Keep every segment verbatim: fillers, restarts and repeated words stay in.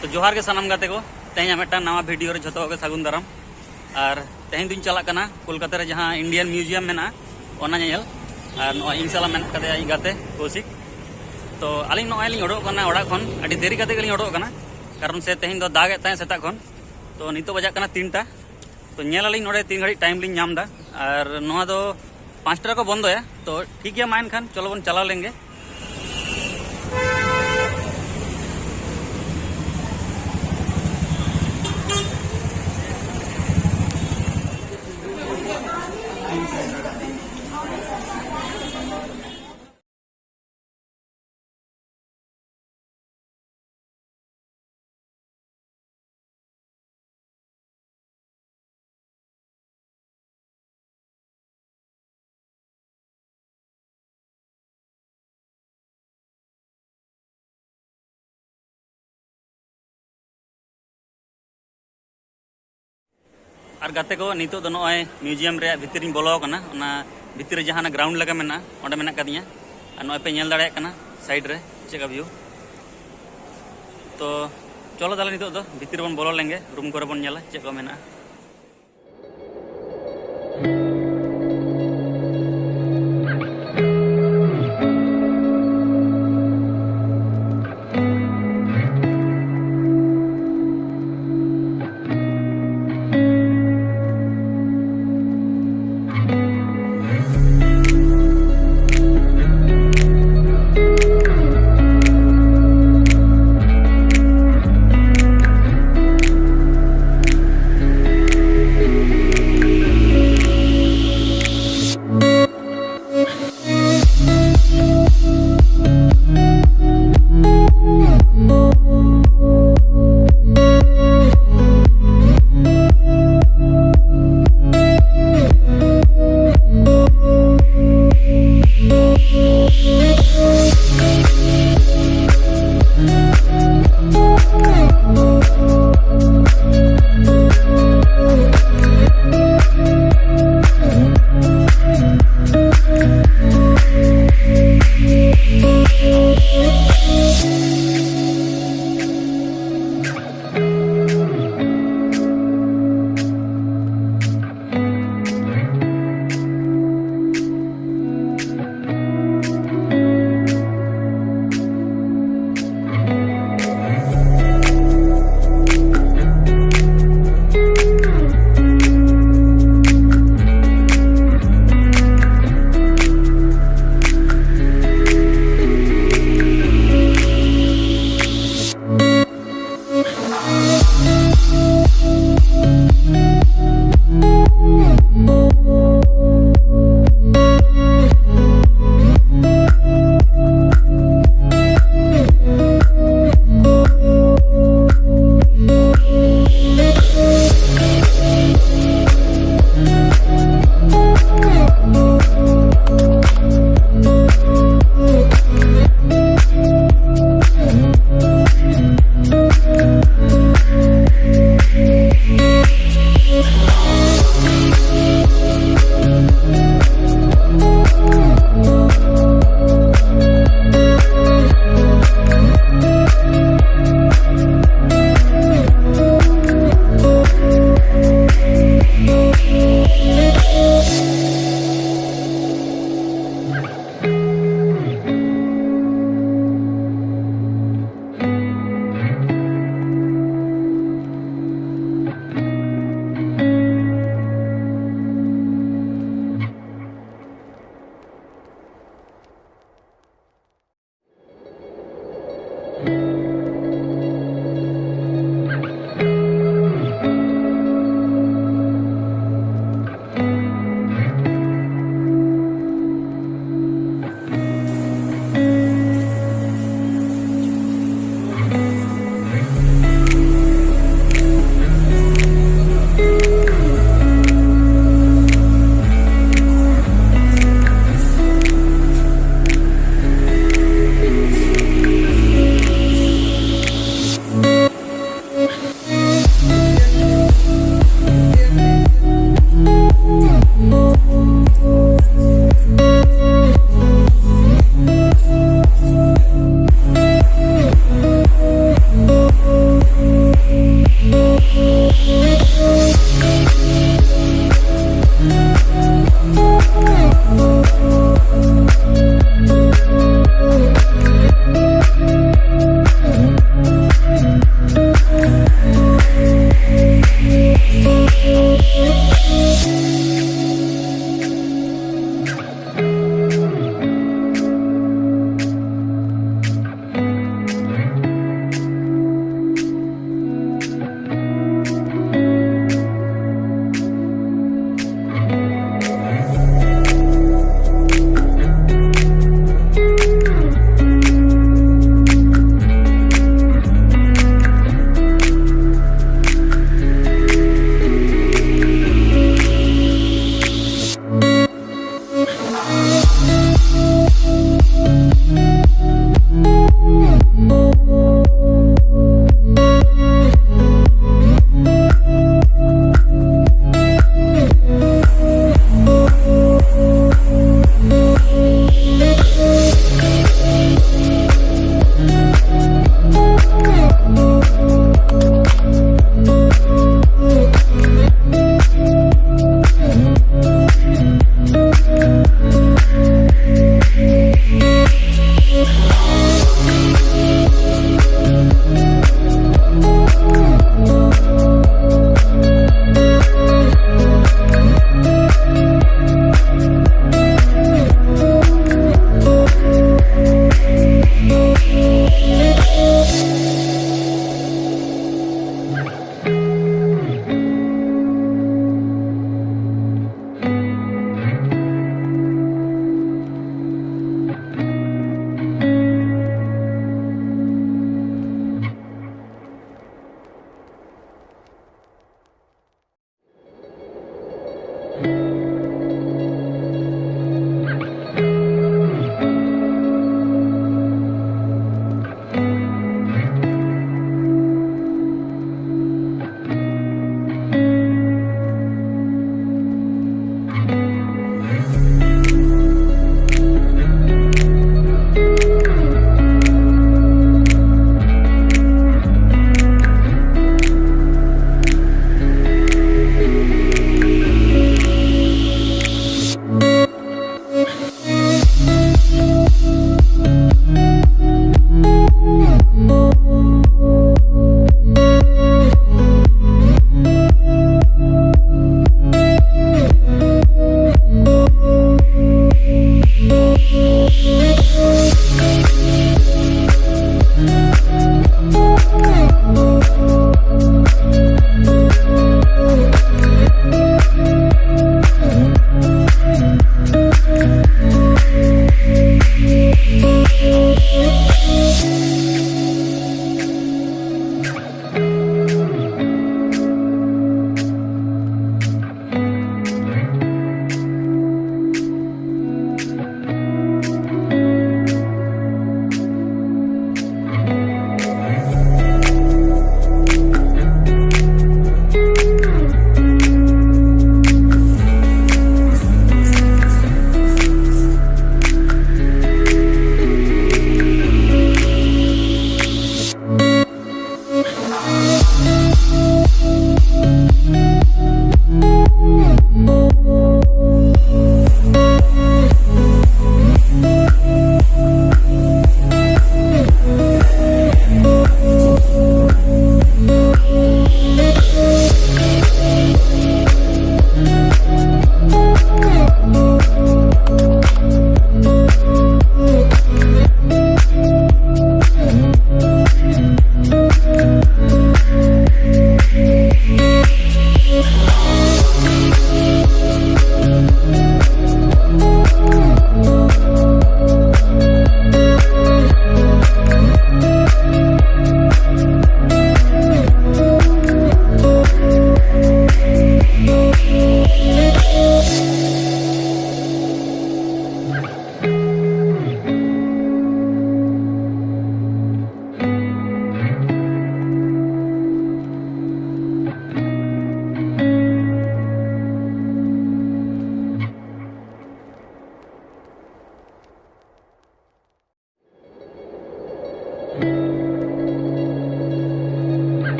ᱛᱚ ᱡᱚᱦᱟᱨ ᱜᱮ ᱥᱟᱱᱟᱢ ᱜᱟᱛᱮ ᱠᱚ, ᱛᱮᱦᱮᱧᱟᱜ ᱢᱤᱫᱴᱟᱝ ᱱᱟᱣᱟ ᱵᱷᱤᱰᱤᱭᱳ ᱨᱮ ᱡᱷᱚᱛᱚ ᱠᱚᱜᱮ ᱥᱟᱹᱜᱩᱱ ᱫᱟᱨᱟᱢ᱾ ᱟᱨ ᱛᱮᱦᱮᱧ ᱫᱩᱧ ᱪᱟᱞᱟᱜ ᱠᱟᱱᱟ ᱠᱳᱞᱠᱟᱛᱟ ᱨᱮ ᱡᱟᱦᱟᱸ ᱤᱱᱰᱤᱭᱟᱱ ᱢᱤᱭᱩᱡᱤᱭᱟᱢ ᱢᱮᱱᱟᱜᱼᱟ, ᱚᱱᱟ ᱧᱮᱧᱮᱞ᱾ ᱟᱨ ᱱᱚᱜᱼᱚᱭ ᱤᱧ ᱥᱟᱞᱟᱜ ᱢᱮᱱᱟᱜ ᱠᱟᱫᱮᱭᱟ ᱤᱧ ᱜᱟᱛᱮ ᱠᱳᱥᱤᱠ᱾ ᱛᱚ ᱟᱹᱞᱤᱧ ᱱᱚᱜᱼᱚᱭ ᱞᱤᱧ ᱩᱰᱩᱠ ᱠᱟᱱᱟ ᱚᱲᱟᱜ ᱠᱷᱚᱱ, ᱟᱹᱰᱤ ᱫᱮᱨᱤ ᱠᱟᱛᱮ ᱜᱮᱞᱤᱧ ᱩᱰᱩᱠ ᱠᱟᱱᱟ, ᱠᱟᱨᱚᱱ ᱥᱮ ᱛᱮᱦᱮᱧ ᱫᱚ ᱫᱟᱜ ᱮᱫ ᱛᱟᱦᱮᱸᱫ ᱥᱮᱛᱟᱜ ᱠᱷᱚᱱ᱾ ᱛᱚ ᱱᱤᱛᱚᱜ ᱵᱟᱡᱟᱜ ᱠᱟᱱᱟ ᱛᱤᱱᱴᱟ᱾ ᱛᱚ ᱧᱮᱞ ᱟᱹᱞᱤᱧ ᱱᱚᱰᱮ ᱛᱤᱱ ᱜᱷᱟᱹᱲᱤᱡ ᱴᱟᱭᱤᱢ ᱞᱤᱧ ᱧᱟᱢ ᱮᱫᱟ᱾ ᱟᱨ ᱱᱚᱣᱟ ᱫᱚ ᱯᱟᱸᱪᱴᱟ ᱨᱮᱠᱚ ᱵᱚᱱᱫᱚᱭᱟ᱾ ᱛᱚ ᱴᱷᱤᱠ ᱜᱮᱭᱟ, ᱢᱟ ᱮᱱᱠᱷᱟᱱ ᱪᱚᱞᱚ ᱵᱚᱱ ᱪᱟᱞᱟᱣ ᱞᱮᱱ ᱜᱮ᱾ ᱟᱨ ᱜᱟᱛᱮ ᱠᱚ, ᱱᱤᱛᱚᱜ ᱫᱚ ᱱᱚᱜᱼᱚᱭ ᱢᱤᱭᱩᱡᱤᱭᱟᱢ ᱨᱮᱭᱟᱜ ᱵᱷᱤᱛᱤᱨ ᱤᱧ ᱵᱚᱞᱚ ᱟᱠᱟᱱᱟ᱾ ᱚᱱᱟ ᱵᱷᱤᱛᱤᱨ ᱨᱮ ᱡᱟᱦᱟᱸ ᱚᱱᱟ ᱜᱨᱟᱣᱩᱱᱰ ᱞᱮᱠᱟ ᱢᱮᱱᱟᱜᱼᱟ, ᱚᱸᱰᱮ ᱢᱮᱱᱟᱜ ᱠᱟᱫᱤᱧᱟ᱾ ᱟᱨ ᱱᱚᱜᱼᱚᱭ ᱯᱮ ᱧᱮᱞ ᱫᱟᱲᱮᱭᱟᱜ ᱠᱟᱱᱟ ᱥᱟᱭᱤᱰ ᱨᱮ ᱪᱮᱫ ᱞᱮᱠᱟ ᱵᱷᱤᱭᱩ᱾ ᱛᱚ ᱪᱚᱞᱚ ᱛᱟᱦᱞᱮ ᱱᱤᱛᱚᱜ ᱫᱚ ᱵᱷᱤᱛᱤᱨ ᱨᱮᱵᱚᱱ ᱵᱚᱞᱚ ᱞᱮᱱᱜᱮ, ᱨᱩᱢ ᱠᱚᱨᱮ ᱵᱚᱱ ᱧᱮᱞᱟ ᱪᱮᱫ ᱠᱚ ᱢᱮᱱᱟᱜᱼᱟ᱾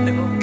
Tengo